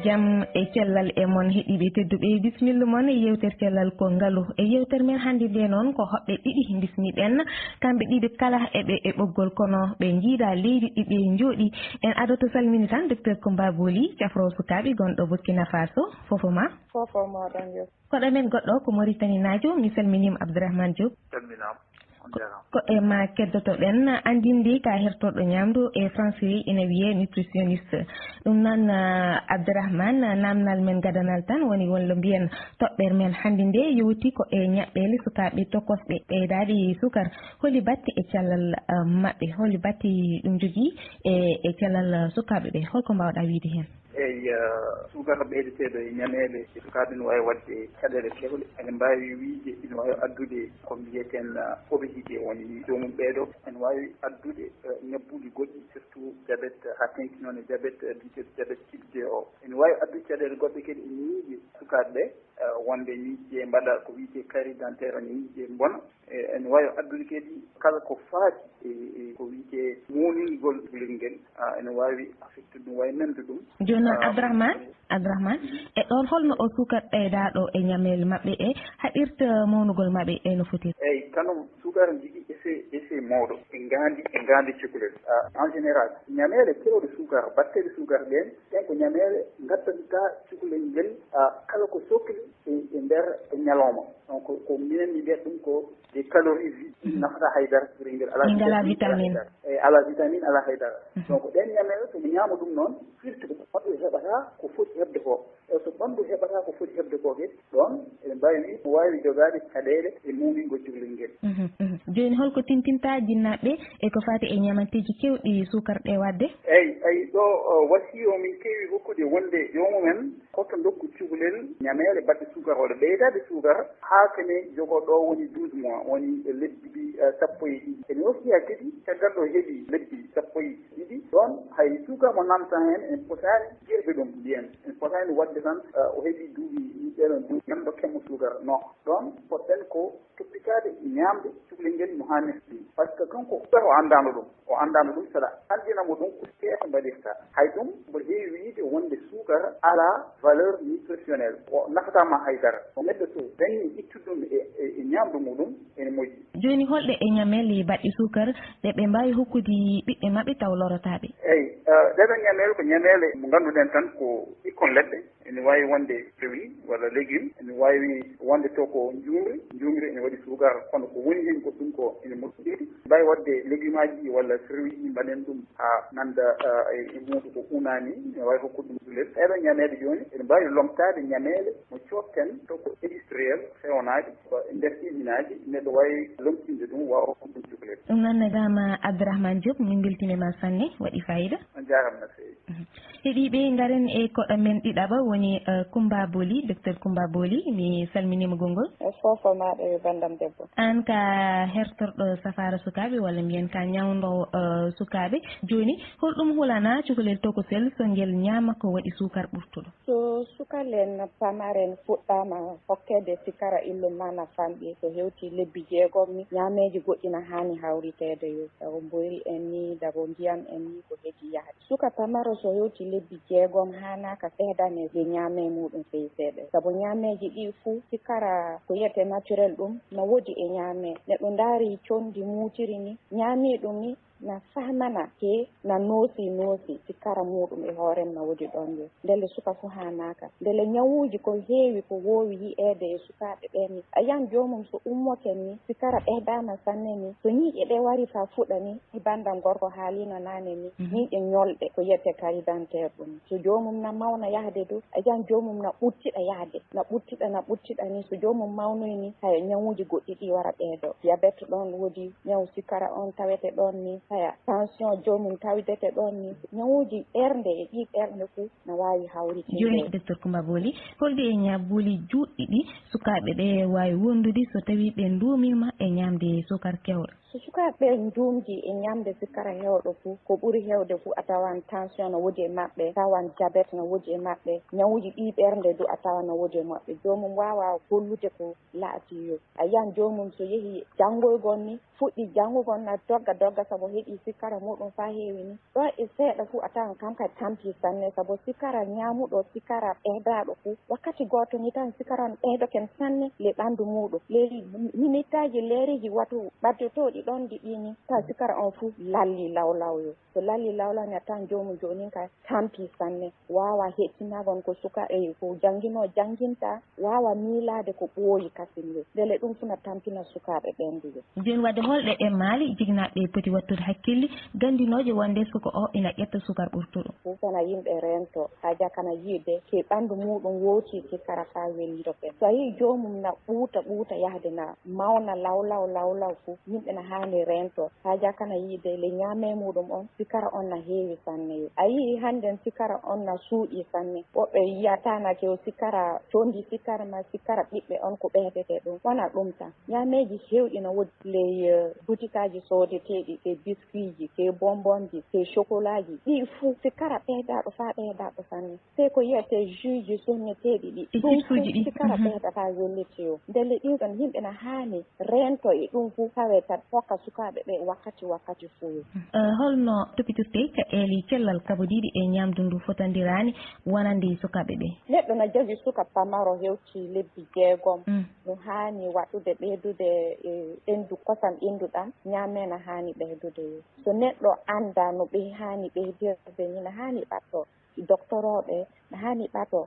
Jam e cellal e mon heɗiiɓe tedduɓe, bisimilla mon e yewtere cellal ko ngalu. E yewtere men hannde nde noon ko hoɓɓe ɗiɗi bismiɗen, kamɓe ɗiɗi kala eɓe e ɓoggol kono ɓe njiida leydi ɗi ɓe njooɗi. En adoto salmini tan Docteur Coumba Boly, cafroowo sukaaɓe gonɗo Burkina Faso. Fofo ma? Fofo ma ɗon yo. Koɗo men goɗɗo ko Mauritanie naajo, mi salminiima Abdourahmane Diop. Salminaama. On njaaraama. Ko e ma keddotoɗen, anndinde ka hertorɗo ñaamdu e français ina wiyee nutritionniste. Ɗum noon, ah, Abdourahmane, namdal men gadanal tan woni wonlo mbiyen toɓɓere men hannde nde yowti ko e ñaɓɓeele sukaaɓe tokosɓe ɓeydaade sukar. Holi batte e cellal, ah, maɓɓe? Holi batte ɗum jogii e, e cellal sukaaɓe ɓe? Holko mbaawɗa wiyde heen? Eyi, eh, sukar ɓeydeteeɗo e ñameele e sukaaɓe ene waawi waɗde caɗeele kewɗe. Ene mbaawi wiyde ene waawi addude ko mbiyeten, eh, obésité, woni joomum ɓeeɗo. Ene waawi addude, eh, ñabbuuli goɗɗi, surtout diabète, haa teŋti noon e diabète, eh, biyeteeɗo diabète type deux o. Ene waawi addude caɗeele goɗɗe kadi e ñiiƴe sukaaɓe ɓe, eh, wonde ñiiƴe mbaɗa ko wiyetee carie dentaire, ñiiƴe mbona. E, ene waawi addude kadi kala ko faati e, e ko wiyetee mowningol cukalel ngel, ah, ene waawi affectude ɗum, waawi nande ɗum. Jooni noon, ah, Abdourahmane, Abdourahmane, mhm, e ɗoon holno o sukar ɓeydaaɗo e ñameele maɓɓe e haɗirta mawnugol maɓɓe e no foti? Eyi, kanum sukar jogii effet, effet mawɗo e ngaandi, e ngaandi cukalel. Ah, en général, ñameele keewɗe sukar, batteeɗe sukar ɗeen, ɗeen ko ñameele ngaddantaa cukalel ngel, ah, kala ko sokli e, e nder ñalawma. Donc, ko minen mi mbiyata ɗum ko des calories vides, mhm, nafata haydara, cukalel ngel alaa. Min ngalaa vitamine, alaa vitamine. Haydara. Eyi, alaa vitamine, alaa haydara. Mhm. Donc, ɗeen ñameele, so mi ñaama ɗum noon, firti ko ɓanndu heɓata ko foti heɓde ko. E so ɓanndu heɓata ko foti heɓde ko kadi, ɗoon eɗen mbaawi wiyde ko waawi jogaade caɗeele e mawningol cukalel ngel. Mhm, mhm. Jooni, holko tintinta jinnaaɓe e ko faati e ñamanteeji keewɗi sukar ɗe waɗde? Eyi, eyi, ɗo, o, wasiya o min keewi hokkude wonde joomum en hoto ndokku cukalel ñameele baɗɗe sukar, walla ɓeydaade sukar, haa kene jogoo ɗo woni douze mois, woni lebbi, eh, sappo e ɗiɗi. Ene wasiya kadi, caggal ɗo heɓi lebbi sappo e ɗiɗi, ɗoon hay sukar mo namta heen, en potaani jirde ɗum, mbiyen. En potaani waɗde tan, eh, o heɓi duuɓi, ɗeɗon duuɓi, en ndokken mo sukar. Non, ɗoon potɗen ko toppitaade ñaamde cukalel ngel no haanirta ni. Par ce que kanko o anndaano ɗum. O anndaano ɗum, saɗa anndina mo ɗum ko seeɗa mbaɗirta. Hay ɗum mboɗo heewi wiyde wonde suukara alaa valeur nutritionnelle. O nafataa ma hay dara. Ko neɗɗo so dañii ittude ɗum e, e, e ñaamdu muɗum, ene moƴƴi. Jooni, holɗe e ñameele baɗɗe suukara ɗe ɓe mbaawi hokkude ɓiɓɓe maɓɓe taw lorotaa ɓe? Eyi, eh, ɗeɗon ñameele ko ñameele mo ngannduɗen tan ko ɓikkon leɗɗe. Ene waawi wonde fruit walla légume, ene waawi wonde to ko njuumri. Njuumri ene waɗi suukar, kono ko woni heen ko ɗum ko ene moƴƴi. Mbaawi waɗde légume aji walla fruit ji, mbaɗen ɗum haa nannda, ah, e, e muudo ko unaani, ene waawi hokkude ɗum cukalel. Ɗeɗon ñameele jooni, ene mbaawi lomtaade ñameele mo cootten to ko industriel, feewnaaɗe, ko e nder usine aji, neɗɗo waawi lomtinde ɗum, waawa hokkude ɗum cukalel. Ɗum noon, nagaama Abdourahmane Diop, min mbeltiniima sanne, waɗi faayiida. Jarama no feewi. Heɗiiɓe, ngaren e koɗo men ɗiɗaɓo woni, eh, Kumba Boli, Docteur Kumba Boli, mi salminiima gonngol. E foofo maaɗa yo banndam debbo. Aan ka hertorɗo safaara sukaaɓe walla mbiyen ka ñawndoowo, eh, sukaaɓe. Jooni, holɗum hulana cukalel tokosel so ngel ñaama ko waɗi suukar ɓurtuɗo? So sukalel pamarel fuɗɗaama hokkeede sikara illum maana famɗi, so hewti lebbi jeegom ni, ñaameeji goɗɗi na haani hawriteede yo. Dabo mboyri en ni, dabo ndiyam en ni, ko heedi yahde. Suka pamaro so hewti lebbi jeegom haanaaka ɓeydane e ñaame muɗum fey seeɗa. Sabu ñaameeji ɗi fuu sikara ko yiyetee naturel ɗum na woodi e ñaame. Neɗɗo ndaari conndi muutiri ni, ñaami ɗum ni, na fahmana ke na noosi noosi sikara muɗum e hoorem na woodi ɗon yo. Ndelle suka fuu haanaaka. Ndelle ñawuuji ko heewi ko woowi yi'eede e sukaaɓe ɓeen ni. A yiyan joomum so ummoke ni, sikara ɓeydaama sanne ni. So ñiiƴe ɗe wari faa fuɗa ni, e banndam gorko haalino naane ni, Mhm. ñiiƴe ñolɗe ko yiyetee carte dentaire ɗum. So joomum na mawna yahde du, a yiyan joomum na ɓuttiɗa yahde, na ɓuttiɗa, na ɓuttiɗa ni. So joomum mawnoy ni, haya ñawuuji goɗɗi ɗi wara ɓeydoo. Diabète ɗon woodi, ñaw sikara on tawete ɗon ni, haya tension joomum tawidete ɗon ni. Ñawuuji ɓernde e ɗi ɓernde fuu na waawi hawritinde. Jooni, Docteur Kumba Boli, holɗi e ñaabuuli juutɗi ɗi sukaaɓe ɓe waawi wondude so tawii ɓe nduumiima e ñaamde sukar keewɗo? So sukaaɓe ɓe nduumdi e ñaamde sikara heewɗo fuu, ko ɓuri heewde fuu a tawan tension na woodi e maɓɓe, tawan diabète na woodi e maɓɓe, ñawuuji ɓii ɓernde du a tawan na woodi e maɓɓe. Joomum waawaa gollude ko laatii yo. A yiyan joomum so yehii janngoygol ni, fuɗɗii janngugol na dogga dogga sabu heɓii sikara muɗum faa heewi ni. Ɗo e seeɗa fuu a tawan kam kadi tampii sanne, sabu sikara ñaamuɗo, sikara ɓeydaaɗo fuu, wakkati gooto ni tan sikara on ɓeydoke sanne ley ɓanndu muɗum. Ley minittaaji, leeriiji watu ɓaddotooɗi ɗon ɗi ɗi ni, tawa sikara on fuu lallii lawlaw yo. So lallii lawlaw ni a tawan joomum joonin ka tampii sanne, waawaa heɗtinagol ko suka e ko jannginoo jannginta, waawaa miilaade ko ɓooyi kasin yo. Ndelle ɗum fuu na tampina sukaaɓe ɓeen du yo. Jooni waɗde holɗe ɗemmaali jiginaaɓe poti wattude hakkille ganndinooje wonde suka o ina ƴetta sukar ɓurtuɗo? Fuu kana yimɓe reento, haja kana yiide ke ɓanndu muɗum wooti sikara faa wellito ɓeen. So a yii joomum na ɓuuta ɓuuta yahde na mawna lawlaw lawlaw fuu, yimɓe na haani reento. Haja kana yiide le ñaame muɗum on, sikara on na heewi sanne yo. A yii hannden sikara on na suuɗii sanne. Woɓɓe yiyata na ke o sikara condi sikara ma sikara ɓiɓɓe on ko ɓeydete ɗum. Wona ɗum tan. Ñaameeji heewɗi na woodi ley, eh, butikaaji soodeteeɗi, ke biskuitji, ke bonbonji, ke cokolaaji. Ɗi fuu sikara ɓeydaaɗo faa ɓeydaaɗo sanne. Sey ko yiyetee jus ji sonneteeɗi ɗi. E ɗum fuu sikara ɓeydata welliti yo. Ndelle ɗin ɗon yimɓe na haani reento e ɗum fuu tawee tan hokka sukaaɓe ɓe wakkati wakkati fuu yo. Eh, holno topitirtee caɗeele cellal kabodiiɗi e ñaamdu ndu fotondiraani wonande sukaaɓe ɓe? Neɗɗo na jogii suka pamaro hewti lebbi jeegom. Mm. No haani waɗude ɓeydude e ɓendu kosam ɓenduɗam, ñaame na haani ɓeydude yo. So neɗɗo anndaa no ɓe haani ɓeydirde ni, na haani ɓattoo. Doktorooɓe na haani ɓato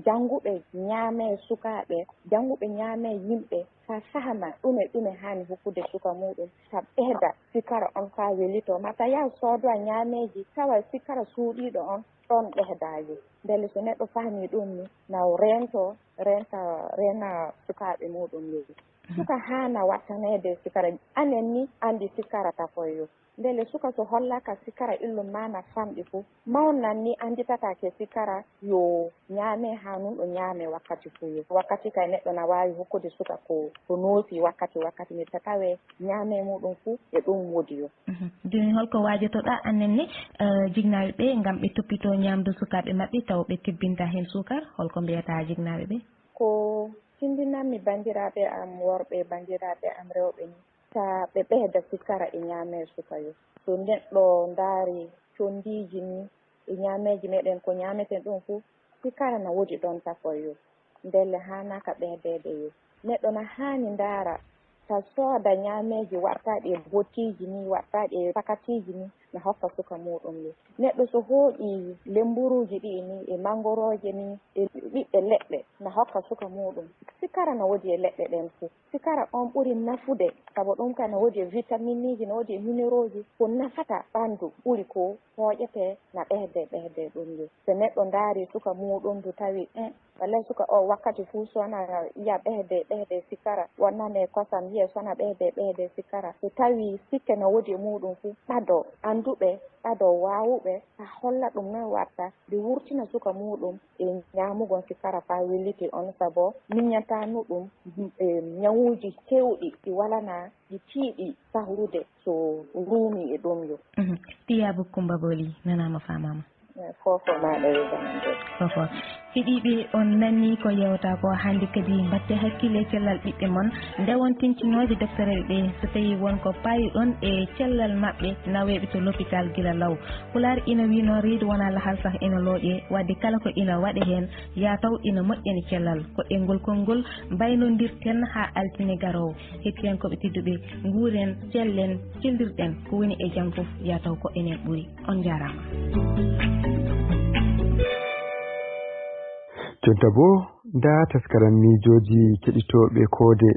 jannguɓe ñaame sukaaɓe, jannguɓe ñaame yimɓe, faa fahma ɗume ɗume haani hokkude suka muɗum, faa ɓeyda sikara on faa wellitoo. Ma ta yaha soodowa ñaameeji, tawa sikara suuɗiiɗo on, ɗon ɓeydaa yo. Ndelle so neɗɗo fahmii ɗum ni, na o reentoo, reenta, reena sukaaɓe muɗum yo. Suka haana wattaneede sikara, anen ni anndi sikara tafoy yo. Ndelle suka so hollaaka sikara illum maana famɗi fuu, mawnan ni annditata ke sikara yo ñaame haa nun ɗo ñaame wakkati fuu yo. Wakkati kay neɗɗo na waawi hokkude suka ko, ko noosi wakkati wakkati, mi tatawe ñaame muɗum fuu e ɗum woodi yo. Mhm. Jooni holko waajotoɗaa annen ne, eh, jignaaɓe ɓe ngam ɓe toppitoo ñaamdu sukaaɓe maɓɓe taw ɓe kebbinta heen suukar? Holko mbiyataa jignaaɓe ɓe? Ko tindinanmi banndiraaɓe am worɓe, banndiraaɓe am rewɓe ni, ta ɓe ɓeyda sikara e ñaame suka yo. So neɗɗo ndaari condiiji ni e ñaameeji meɗen ko ñaameten ɗum fuu, sikara na woodi ɗon tafoy yo. Ndelle haanaaka ɓeydeede yo. Neɗɗo na haani ndaara ta sooda ñaameeji waɗtaaɗi e bottiiji ni, waɗtaaɗi e pakatiiji ni, na hokka suka muɗum yo. Neɗɗo so hooƴi lemmburuuji ɗi ni, e manngorooje ni, e ɓiɓɓe leɗɗe, na hokka suka muɗum. Sikara na woodi e leɗɗe ɗen fuu. Sikara on ɓuri nafude, sabu ɗum ka na woodi e vitamiinji, na woodi e minerooji, ko nafata ɓanndu ɓuri ko hooƴetee na ɓeyde, ɓeyde ɗum yo. So neɗɗo ndaari suka muɗum du tawi, mm, wallay suka o wakkati fuu so na yiya ɓeyde, ɓeyde sikara, wonnane kosam yiya so na ɓeyde, ɓeyde sikara. So tawi sikke na woodi e muɗum fuu, ɓado, an Tedduɓe ado waawuɓe haa holla ɗum noy watta ɓe wurtina suka muuɗum e nyaamugol sikara faa welliti on, sabo minyataanu ɗum e nyawuuji keewɗi ɗi walanaa ɗi tiiɗi sahrude so ruumi e ɗum yo. Mhm. Tiyaabu Kumba Boli nanaama faamaama. Fofo maaɗa e zamande. Fofo. Fiɗiiɓe, on nanii ko yewta ko hannde kadi, mbaɗte hakkille e cellal ɓiɓɓe mon. Nde won tintinooje doctorel ɗe, so tawii won ko paayuɗon e cellal maɓɓe, naweeɓe to l'hôpital gila law. Pulaar ina wiinoo reedu wonaa lahal sah ina looƴe, wadde kala ko ina waɗe heen, yaa taw ina moƴƴani cellal. Ko e ngol konngol mbaynondirten haa altine garoowo. Hettiyankooɓe tedduɓe, nguuren, cellen, cellirɗen, ko woni e jam fof, yaa taw ko enen ɓuri. On njaaraama. Jonta boo, ndaa taskaram miijooji keɗitooɓe koode.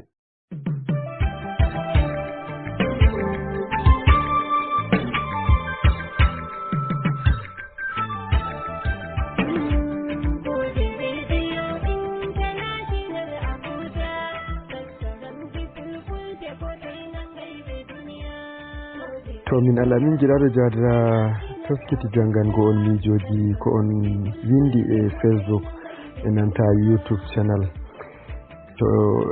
To min alaa min giɗaaɗo jaadira taskiti janngango on miijooji ko on winndi e Facebook e nanta YouTube channel. To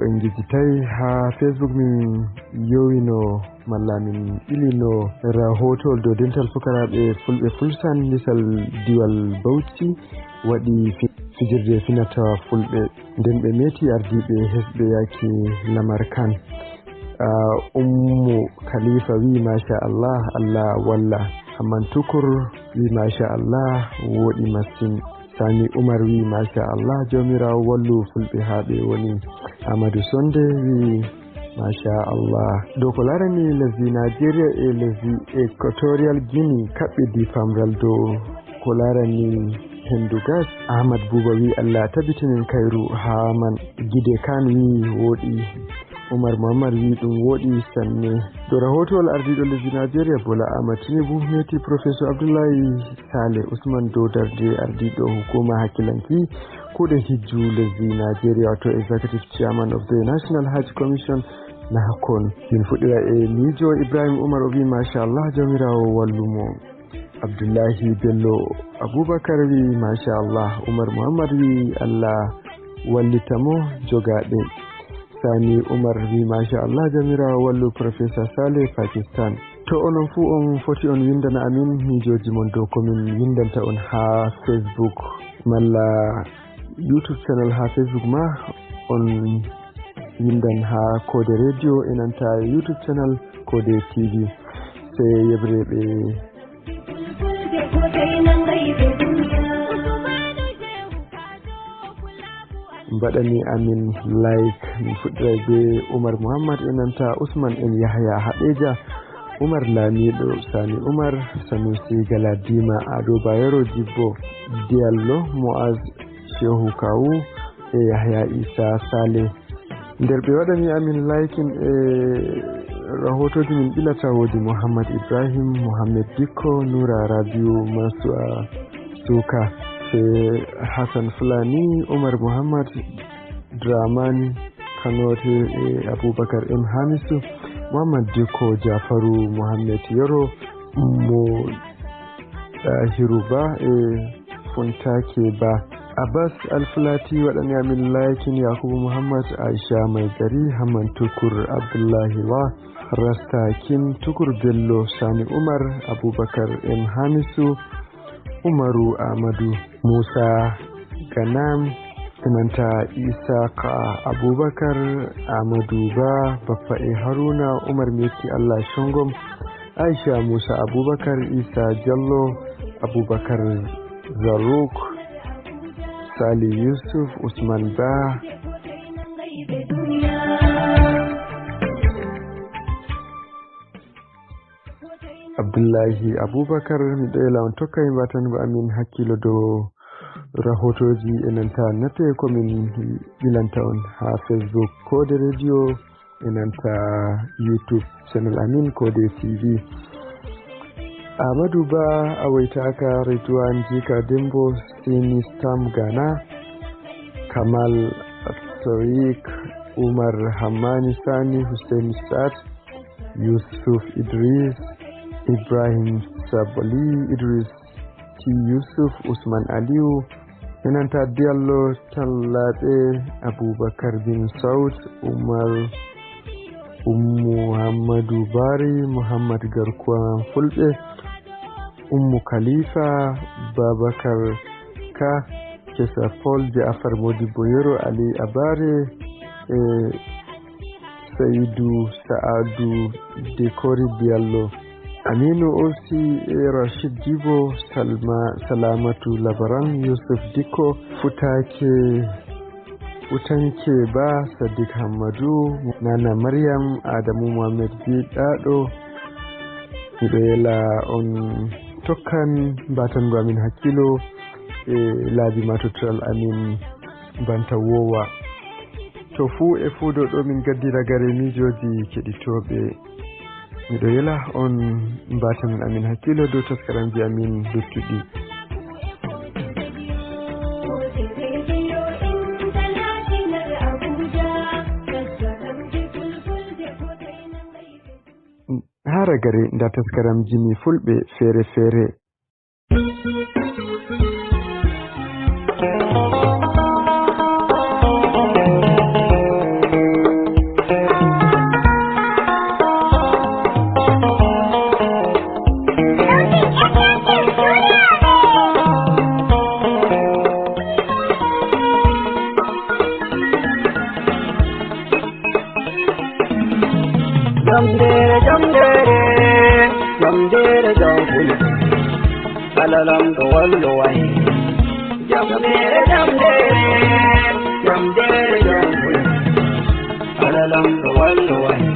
en ngejjitay haa Facebook min yowino malla min ɓilino rahootowol dow dental fukaraaɓe fulɓe Fulsan misal diwal Bauchi waɗi fi-, fijirde finatawa fulɓe. Nden ɓe meeti ardiiɓe hesɓe yaaki lamar kan. Ah, Ummu Khalifa wi, "Masha Allah, Allah walla." Hamman Tukur wi, "Masha Allah, wooɗi masin." Sani Umar wi, "Masha Allah, Jawmiraawo wallu fulɓe haa ɓe woni." Amadou Sonde wi, "Masha Allah." Dow ko laarani lesdi Nigeria e lesdi Equatorial Guinea kaɓɓidi famral dow ko laarani hendu gas. Ahmad Buba wi, "Allah tabitinin kayru haa man." Gide Kan wi, "Wooɗi." Umar Muhammad wi, "Ɗum wooɗi sanne." Dow rahootowol ardiiɗo lesdi Nigeria Bola Ahmad Tinubu meeti Professor Abdullahi Saleh Usman dow darnde ardiiɗo hukuuma hakkilanki kuuɗe hijju lesdi Nigeria, wato Executive Chairman of the National Hajj Commission, NAHCON. Min fuɗɗira e miijo Ibrahim Umar, o wi, "Masha Allah, Jawmiraawo wallu mo." Abdullahi Bello Abubakar wi, "Masha Allah." Umar Muhammad wi, "Allah wallita mo jogaaɗe." Sani Umar wi, "Masha Allah, Jawmiraawo wallu Professor Saleh Pakistan." To onon fuu on foti on winndana amin miijooji mon dow ko min winndanta on haa Facebook malla YouTube channel haa Facebook ma on winndan haa Koode Radio e nanta YouTube channel Koode T V. Sey yeɓre ɓe mbaɗani amin like. Min fuɗɗiray be Umar Muhammad e nanta Usman M Yahaya Haɗeja, Umar Lamiɗo, Sani Umar, Sanusi Galadima, Ado Bayero Jibbo, Diallo, Moaz Shehu Kawu e Yahaya Isa Saleh. Nder ɓe waɗani amin like e rahootooji min ɓilata woodi Muhammad Ibrahim, Muhammad Dikko, Nura Rabiu, Masuwa Suka, sai Hassan Fulani, Umar Muhammad, Dramani Kanote e Abubakar M Hamisu, Muhammad Dikko, Jafaru Muhammad Yoro, mo Ɗahiru Ba e Funtake Ba. Abbas Alfulati waɗani amin like, Yakubu Muhammad, Aisha Mai Gari, Hamman Tukur, Abdullahi Wa, Rasta Kin, Tukur Bello, Sani Umar, Abubakar M Hamisu, Umaru Amadu, Musa Ganam, e nanta Isaka Abubakar, Amadu Ba, Bappa e Haruna, Umar Meti Allah Shongom, Aisha Musa Abubakar, Isa Jallo, Abubakar Zaruk, Sali Yusuf, Usman Ba, Abdullahi Abubakar. Miɗo ela on tokka e mbatango amin hakkilo dow rahootooji e nanta nate ko min ɓilanta on haa Facebook Koode Radio e nanta YouTube channel amin Koode T V. Amadou Ba, a woytaaka, Ridwan Jika Dembo, Sini Stam Ghana, Kamal Tariq, Umar Hammani Sani, Hussein Saad, Yusuf Idris, Ibrahim Sabali, Idris T. Yusuf, Usman Aliyu, Minanta Diallo, Tallaɓe, Abubakar bin Saud, Umar, Ummu Muhammadu Bari, Muhammad Garkuwa Fulɓe, Ummu Khalifa, Babakar Ka, Kesa Paul, Ja'afar Modibbo Yero, Ali Abare, e Saidu Sa'adu Dekori Diallo. Aminu Osi e Rashid Dibo, Salma, Salamatu Labaran, Yusuf Dikko, Futake, Futanke Ba, Sadiq Hammadu, Nana Maryam, Adamu Mohammed Biɗaɗo. Miɗo yela on tokkan mbatango amin hakkilo e laabi matotral amin banta wowa. To fuu e fuu ɗo ɗo min gaddi ragare miijooji keɗitooɓe. Miɗo yela on mbaatan amin hakkilo dow taskaramji amin luttuɗi. Haa ragare nda taskaramji mi fulɓe feere feere. Jamdere, jamdere, jamdere, jamfulde. Alalam ɗo wallo wayi. Jamdere, jamdere, jamdere, jamfulde. Alalam ɗo wallo wayi.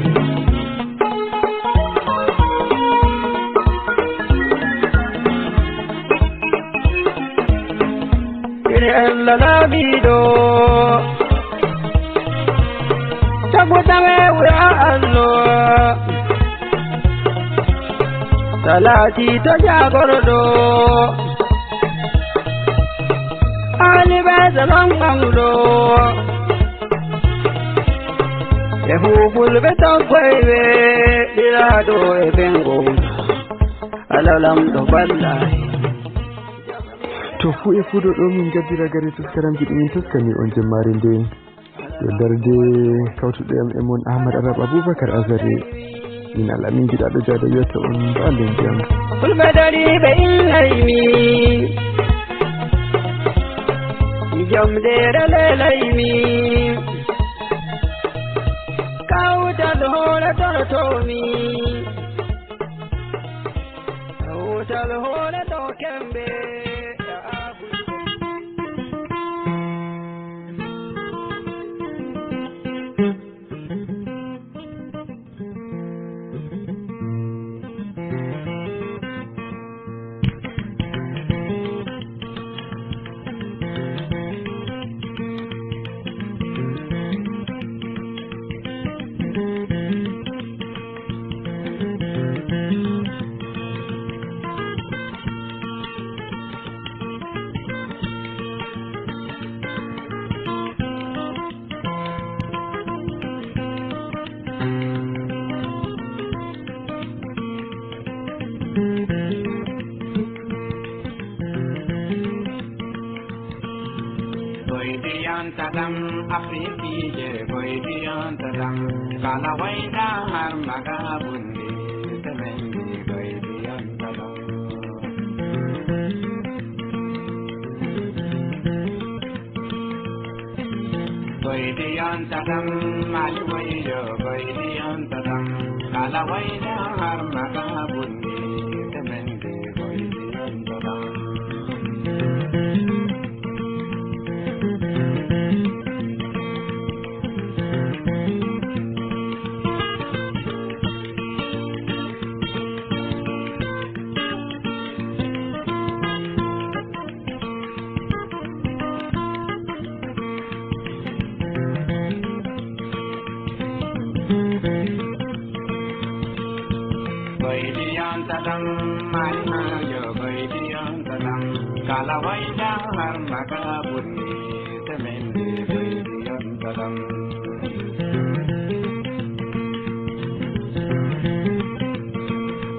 Iri Allah laamiiɗo, tagu tawe wura Allah, salati to jaagorɗo, aali ɓe salon ɓamɗo, e huufulɓe toggoyɓe, ɗiraɗo e ɓengo, alalam ɗo ballahi. To fuu e fuu ɗo ɗo min gaddi ragare taskaramji ɗi min taskani on jemmaare nde. Yo darde kawtuɗo am e mon Ahmad Arab Abubakar Azare. Min ala min jiɗaɗo jaada wiyata on mbaɗen jam. Fulɓe dariɓe innaymi. Jamdere lelaymi. Kawtal hoore torotomi. Kawtal hoore to kembe. Goydi on tadam, Afrikiije, goydi on tadam. Kala wayna har maga bundi, semendi goydi on tadam. Goydi on tadam, Mali wayyo, goydi on tadam. Kala wayna har maga bundi, semendi goydi on tadam. Goydi on tadam, mari mayo, goydi on tadam. Kala wayda har maga bunni, semendi goydi on tadam.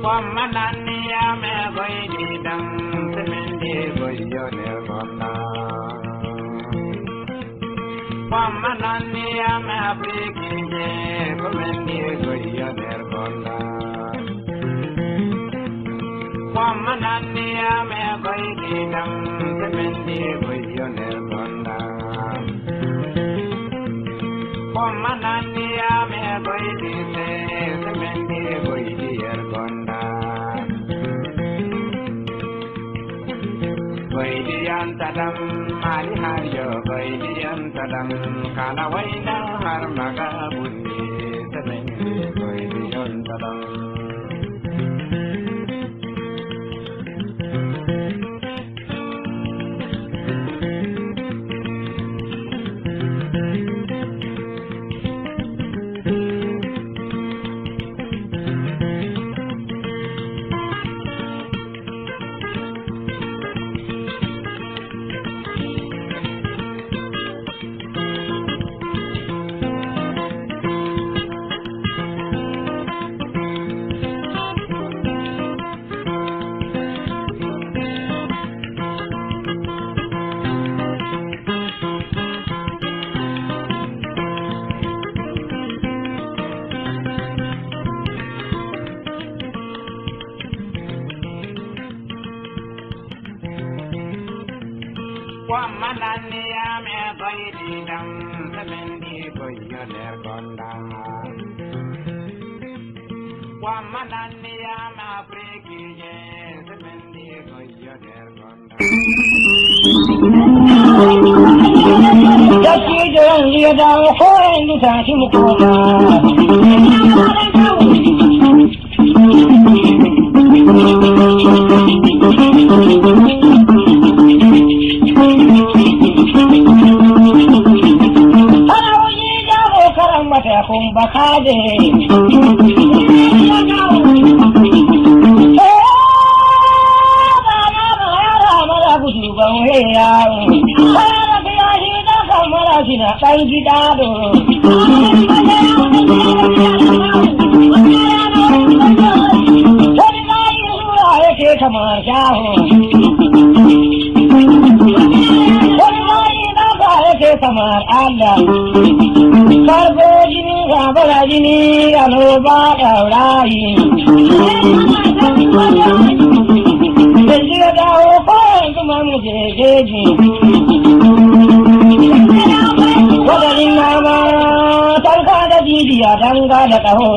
Wamma nanni yame goydi dam, semendi goyyo nder gonda. Wamma nanni yame Afriki je, semendi goyyo nder gonda. Wamma nanni yame goydi dam, semendi goyyo nder gonda. Wamma nanni yame goydi se, semendi goydi yer gonda. Goydi yanta dam, mali har yo goydi yanta dam, kala wayna har maga bunni, semendi goydi yanta dam. Wamma nanni yame goydi dam, semendi goyyo nder gonda. Wamma nanni yame Afriki je, semendi goyyo nder gonda. Dattijo on wi'ata o ko en lutaaki mo koma. Hana o yiida o karambata ko bakade. Eh, bana ma yara mala gudu ba o he ya. Hana ke ya yiida ka mala sina ɗan gidaɗo. Wani ma yi sura yake kamar shaho. Wani ma yi na ba yake kamar Allah. Karbo jini ga bara jini ga no ba da rayi. Yanzu ya dawo ko yanzu ma mu je jeji. Waɗanin nama tanka da jijiya danga da ƙaho.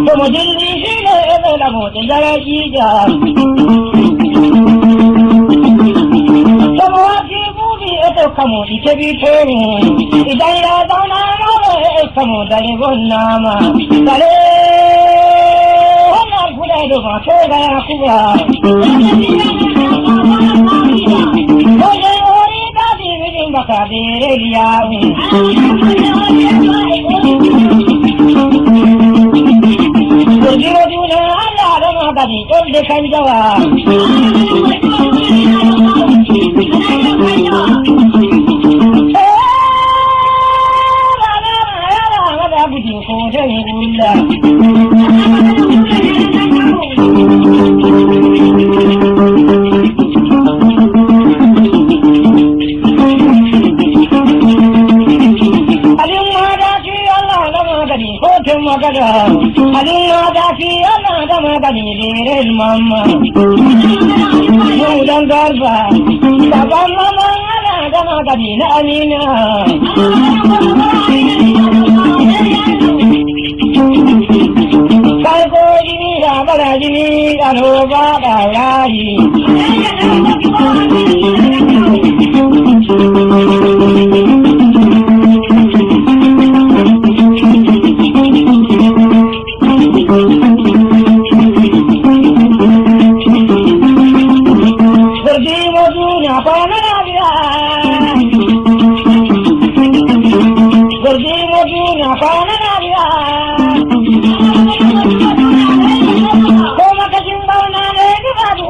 Tomo dilli shi ne ebe da mote jara jija. Tomo waki bubi eto kamo ite bi teni. Idan ya zauna mawe eto kamo dare gonna ma. Dare hana kuda do ma ke ga ya kuba. Oye ori dadi mijin baka dere liyawu. Jiro duna ala da magani olde kanjawa. Alin ma da ki Allah da magani ko te magana. Alin ma da ki Allah da magani leren mama. Yau dan garba. Baba mama Allah da magani na amina. Kargo jini ga bara jini ga no ba da yayi. Gordi mo duniya kwana lafiya. Gordi mo duniya kwana lafiya. Ko makashin bauna ne ki babu.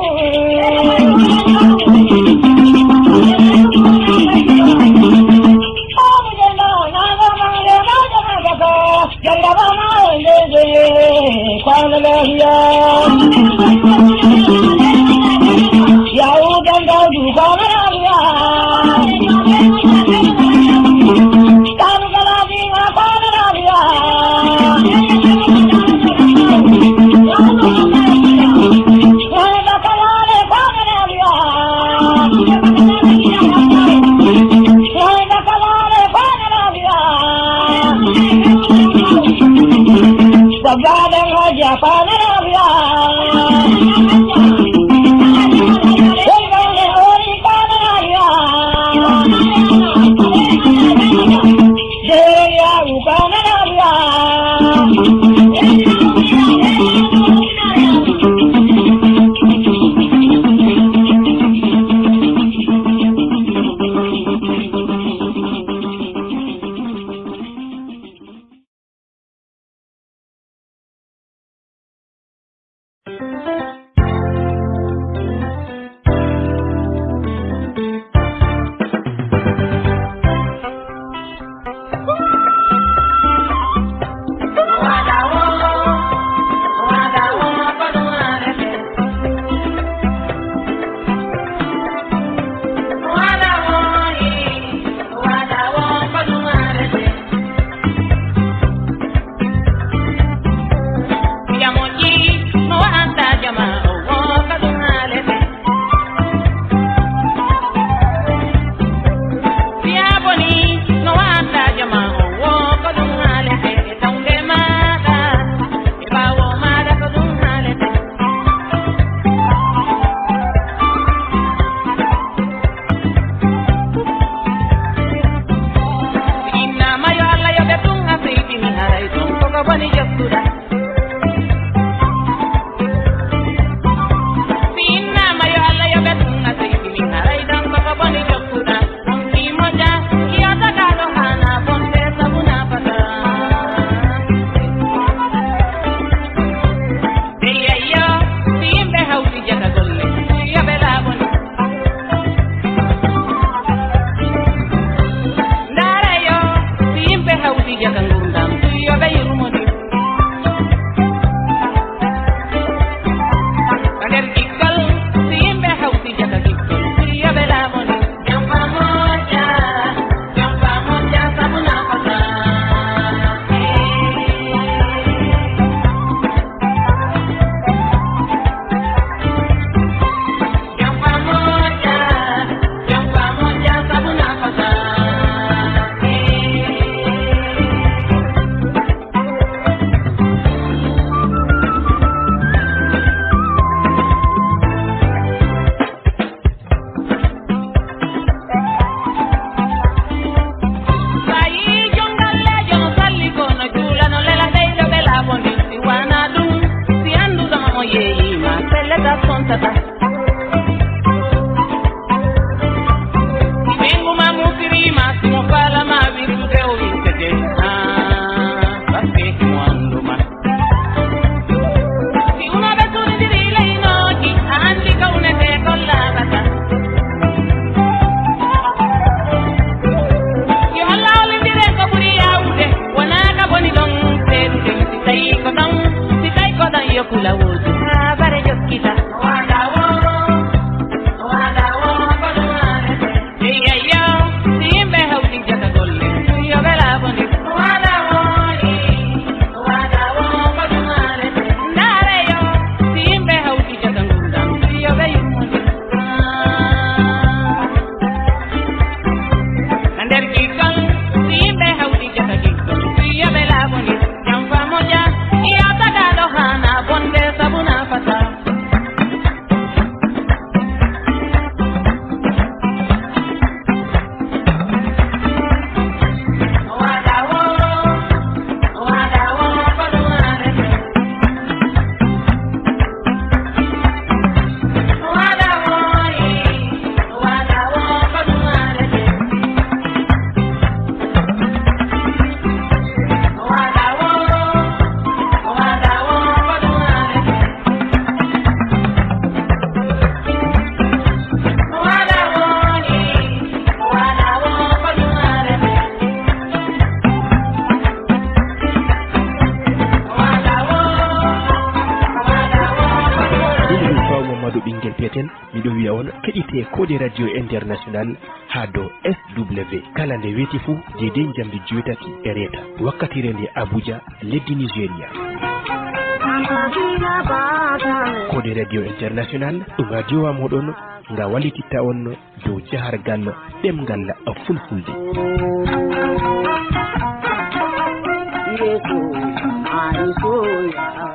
Ɓeyngu ma musiri ma, si mo faala ma wirtude o wirtete. Ah, parce que mo anndu ma. Si unooɓe suulindiri leynooji, a anndi ko unetee ko laaɓata. Yo Allah hollindiren ko ɓuri yaawude, wonaa ka boni ɗon seedude. Si tawi ko ɗon, si tawi ko ɗon, yo kulawuuji haa bare jokkita. Eyyo, si yimɓe hawti jaka golle, yo ɓe laaɓondir. Ndaareyo, si yimɓe hawti jaka ngurdam, yo ɓe yummondir. Nder giggol, si yimɓe hawti jaka giggol, yo ɓe laaɓondir. Jam faa moƴa, yo tagaaɗo haana bonde sabu nafataa. Ɗum ɗum Faw Mamadou Ɓinngel Petel, miɗo wiya on keɗite Kode Radio International haa dow S W. Kala nde weeti fuu, deydey njamndi joweetati e reeta, wakkatiire nde Abuja, leddi Nigeria. Kode Radio International, ɗum radio wa mooɗon, nga wallititta on dow jahargal ɗemngal Fulfulde. Yesu, ani soya.